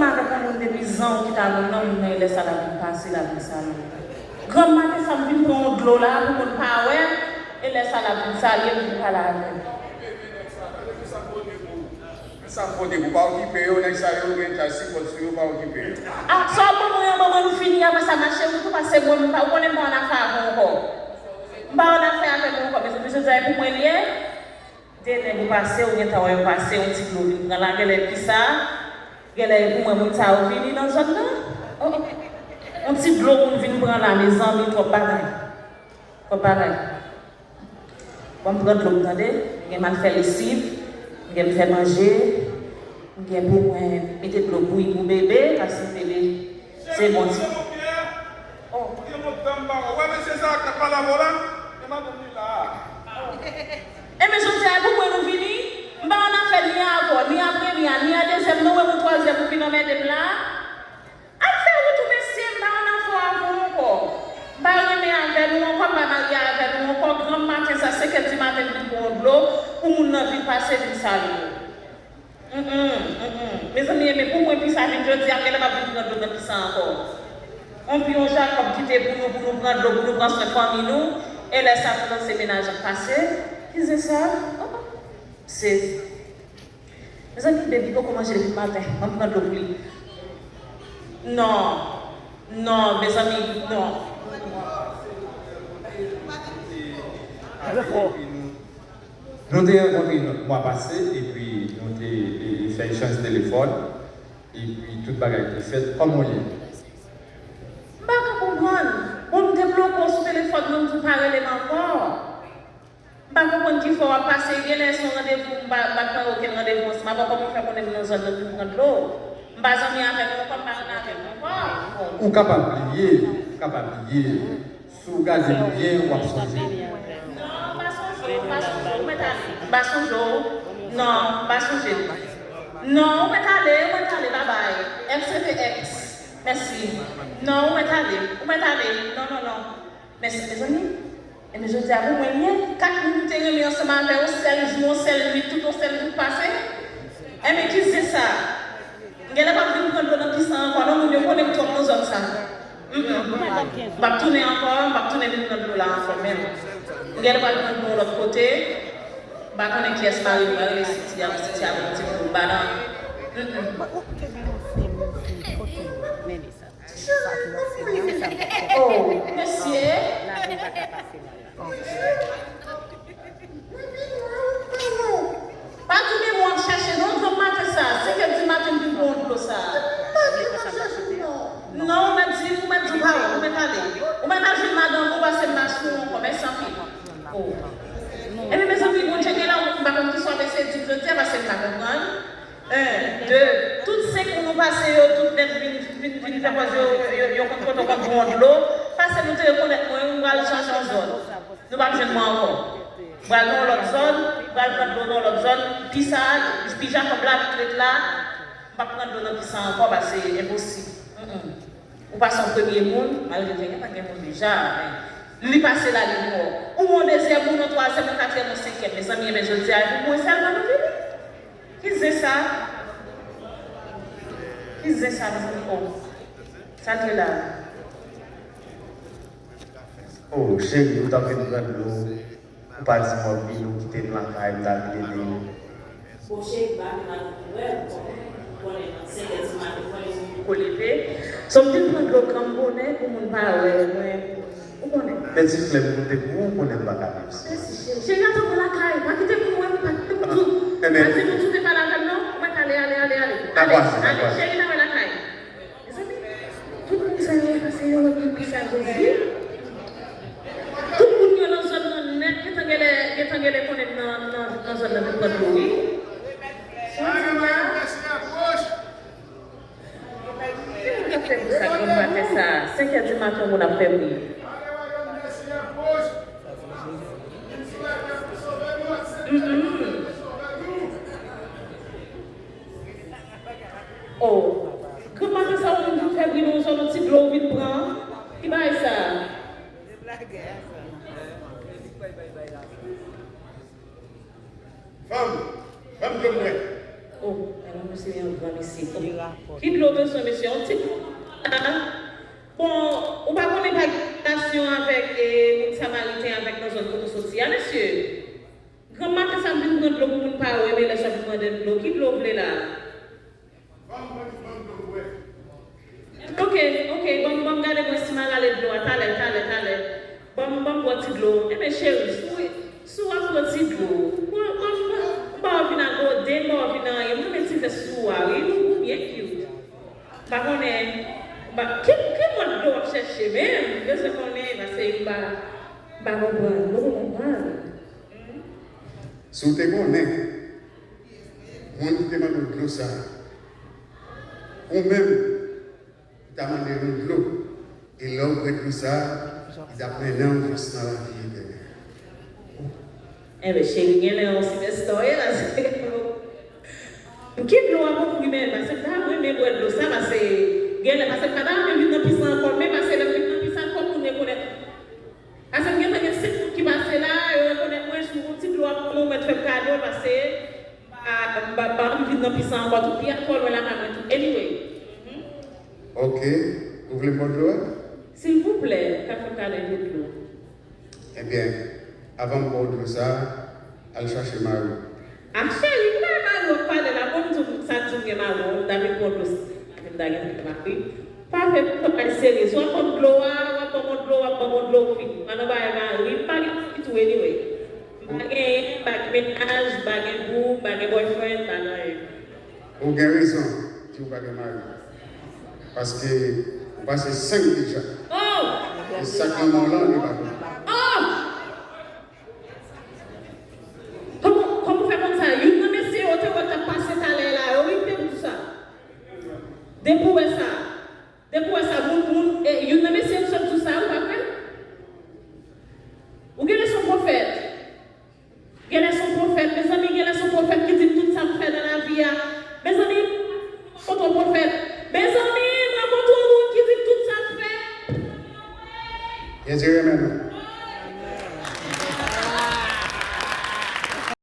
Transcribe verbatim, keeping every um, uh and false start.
Avèk yon moun depi zan ou kite moun nan, moun nan e lè sa l ap vin pase, l ap vin salye w. Granm maten sa m vin pran yon dlo la pou moun pa wè, e lè sa l ap vin salye m, vin pale avè m. Sa m pote pou pa okipe yo, nèg sa yo gen tchaj sipòt sou yo, pa okipe yo. A sa w ban mwen an, ban mwen nou fini, apre sa mache ou tou pase mwen, m pa, ou konnen m pa ann afè avè w ankò. M pa ann afè avè nou ankò, mezanmi, jodi a e pou mwen l ye. De nèg ou pase, ou gentan wè yo pase, yon ti dlo vin pran la, genlè pisa, genlè e pou mwen moun sa yo vini nan zòn nan. Oh, oh. Yon ti dlo moun vin pran la, mezanmi, twòp bagay. Twòp bagay. Ban m pran dlo m tande, m gen m al fè lesiv, m gen m fè manje, m gen pou mwen mete dlo bouyi pou bebe, paske bebe se bon ti. Oh. Wè mesye sa k ap pale avè w la, e madanm li la. Enben jodi a e pou mwen nou vini, m pa ann afè ni avè w, ni a premye a, ni a dezyèm, non, ou menm ou twazyèm ou vin anmède m la. Al fè wout ou mesye, m pa ann afè avè w ankò. M pa renmen avè nou ankò, m pa marye avè nou ankò. Granm maten sa, senk è di maten m vin pran yon dlo pou moun nan vin pase vin salye w. Mm, mm, mm, mm. Mezanmi, enben pou mwen pisa vin jodi a, m genlè p ap vin pran dlo nan pisa ankò. Yon pi yon Jakòb kite pou nou, pou nou pran dlo, pou nou pran swen fanmi nou, e lè sa tou nan se menaj ap pase. Ki zen sa? Oh, oh. Se Mezanmi, baby poko manje depi maten. Ban m pran dlo pou li. Non. Non, mezanmi, non. Nou te rankontre mwa pase epi nou te e, fè echanj telefòn epi tout bagay te fèt. Kòman w ye? M pa ka konprann. Bon, m te bloke w sou telefòn, mwen m di w pa rele m ankò. M pa konprann kifè w ap pase, genlè se yon randevou, m pa, m pa t pran okenn randevou ansanm avè w, kòman w fè konnen m nan zòn nan pou m pran dlo? M pa zanmi avè nou ankò, m pa renmen avè nou ankò. Ou kapab bliye, ou kapab bliye. Si w gade m byen, w ap sonje m. Non, m pa sonje w, m pa sonje w, ou mèt ale. M pa sonje w. Non, m pa sonje w. Non, ou mèt ale, ou mèt ale, babay. Ex rete ex. Mèsi. Non, ou mèt ale, ou mèt ale. Non, non, non. Mèsi, mezanmi. Enben jodi a pou mwen l ye, kat moun m te renmen ansanm avè w, yon sèl jou, yon sèl nwit, tout yon sèl jou pase. Enben ki zen sa? M genlè p ap vin pran dlo nan pisa ankò non, moun yo konnen m twòp nan zòn sa. Mm, mm. M p ap tounen ankò, m p ap tounen vin pran dlo la ankò menm. M genlè pral pran dlo yon lòt kote. M pa konnen kiyès mari m pral rele Siti a, Siti a ban m ti dlo m pa nan. Mm, mm. Oh, mesye. Pa di men mwen ap chache non, granm maten sa, senk è di maten m vin pran yon dlo sa. Non, ou mèt di, ou mèt di w pa wè, ou mèt ale. Ou mèt al jwenn madanm ou, pase m pa sou ou ankò, mèsi anpil. Oh. Ebyen mezanmi, Bondye gen lanmou, m pa konn kisa w ap eseye di m jodi a, paske m pa konprann. En, de, tout senk moun ou pase yo, tout nèt vin, vin, vin fè pòz yo, yo, yo konn kote w konn pran dlo, paske nou te rekonèt mwen, m pral chanje yon zòn. Nou p ap jwenn mwen ankò. M pral nan yon lòt zòn, m pral pran dlo nan yon lòt zòn, pisa, pi Jakòb la vin ret la, m p ap pran dlo nan pisa ankò, paske enposib. Mm, mm. Ou pase yon premye moun, malgre te gentan gen moun deja, men li pase la, li mò. Ou yon dezyèm moun, yon twazyèm, yon katriyèm, yon senkyèm. Mezanmi, enben jodi a, e pou mwen sèlman nou vini. Ki zen sa? Ki zen sa, mezanmi? Oh. Sa l ye la? Oh, cheri, ou t ap vin pran dlo. Ou pa di m w ap vini, ou kite m lakay, m t al plede. Bon, cheri, m pa vin al pou wè, ou konnen, ou konnen nan senk è di maten, ou konnen moun poko leve. So, m vin pran dlo granm bonè pou moun pa wè mwen. Ou konnen. Men ti flè m pote pou ou, ou konnen m pa ka viv san. Mèsi, cheri. Cheri, atann mwen lakay. Pa kite moun wè m, pa kite moun di w. Pa di moun di w te pale avè m, non. Ou mèt ale, ale, ale, ale. Ale, ale, cheri, n a wè lakay. Mezanmi, tout moun sa yo pase yo wè moun pisa Jezi. Tout moun yo nan zòn nan nèt gentan genlè gentan genlè konnen m nan nan nan zòn nan vin pran dlo wi. Sa w di m la? Ki moun k ap fè bri sa granm maten sa a? Senk è di maten yon moun ap fè bri. Mm. Oh. Granm maten sa ou menm vin fè bri nan yon zòn, yon ti dlo ou vin pran. Ki bagay sa? Fanm, fanm dlo m wè. Oh. Mesye, yon gran mesye. Ki dlo w bezwen, mesye? Yon ti dlo. Bon, ou pa konnen pa gen relasyon avèk, eh, moun Samariten avèk nan zòn kote w soti a, mesye? Granm maten sa m vin pran dlo pou moun pa wè, men lè sa vin mande m dlo, ki dlo w vle la? Ok, ok, ban m, ban m gade mwen si m a rale dlo a, talè, talè, talè. Ban m, ban m bwè ti dlo. Enben, cheri, si w, si w ap pran ti dlo, ban, ban m, m ba w vin a gode, m ba w vin a anyen, m renmen ti vès sou ou a, wi, ou, ou byen cute. M pa konnen, m pa, ki, ki mòd dlo w ap chèche menm? M bezwen konnen, paske m pa, m pa konprann, nou konprann. Si w te konnen, moun ki te mande w dlo sa a, ou menm, ou ta mande l yon dlo, e lè w bwè dlo sa a, li t ap mennen w jis nan lavi etènèl. Enben, cheri, genlè yon sipèsta w ye la, se ki dlo w ap ofri menm, paske m ta renmen bwè dlo sa, paske genlè, paske m pa ta renmen vin nan pis la ankò, men paske lè m vin nan pis la ankò, moun rekonèt. Paske m gentan gen senk moun ki pase la, yo rekonèt mwen, si w gon ti dlo ap ban mwen, ou mèt fè m kado l, paske m pa, m pa, m pa anvi vin nan pis la ankò, tou, pi a twò lwen lakay mwen tou. Anyway. Mhm. Ok. Ou vle m ba w dlo a? Silvouplè, ou ka fè m kado yon dlo. Ebyen, avan m ba w dlo sa a, al chache mari w. A, cheri, m pa mari w ap pale la, bon, m di w, sa di m gen mari w, m ta vin pran dlo, m ta vin gen mari. Pa fè m pale serye. Si w ap ban m dlo a, w ap ban m dlo, w ap ban m dlo, fini. Pa nan bagay mari, m pa gen mari tou, anyway. M pa genyen, m pa gen mennaj, m pa gen boo, m pa gen boyfriend, m pa gen anyen. Ou gen rezon, di w pa gen mari. Paske ou pase senk deja. Oh! E sa k nan men w lan, li pa bon. Oh! Kòman, kòman w fè konn sa? Youn nan mesye yo te wè k t ap pase talè la, yo, wi, m te di w sa. Depi w wè sa, depi w wè sa, moun, moun, e, youn nan mesye yo sot di w sa, ou pa kwè? Ou genlè se yon pwofèt. Genlè se yon pwofèt, mezanmi, genlè se yon pwofèt ki di m tout sa m fè nan lavi a. Mezanmi, mwen kontre yon pwofèt. Mezanmi, mwen kontre yon moun ki di m tout sa m fè. Jezi renmen nou.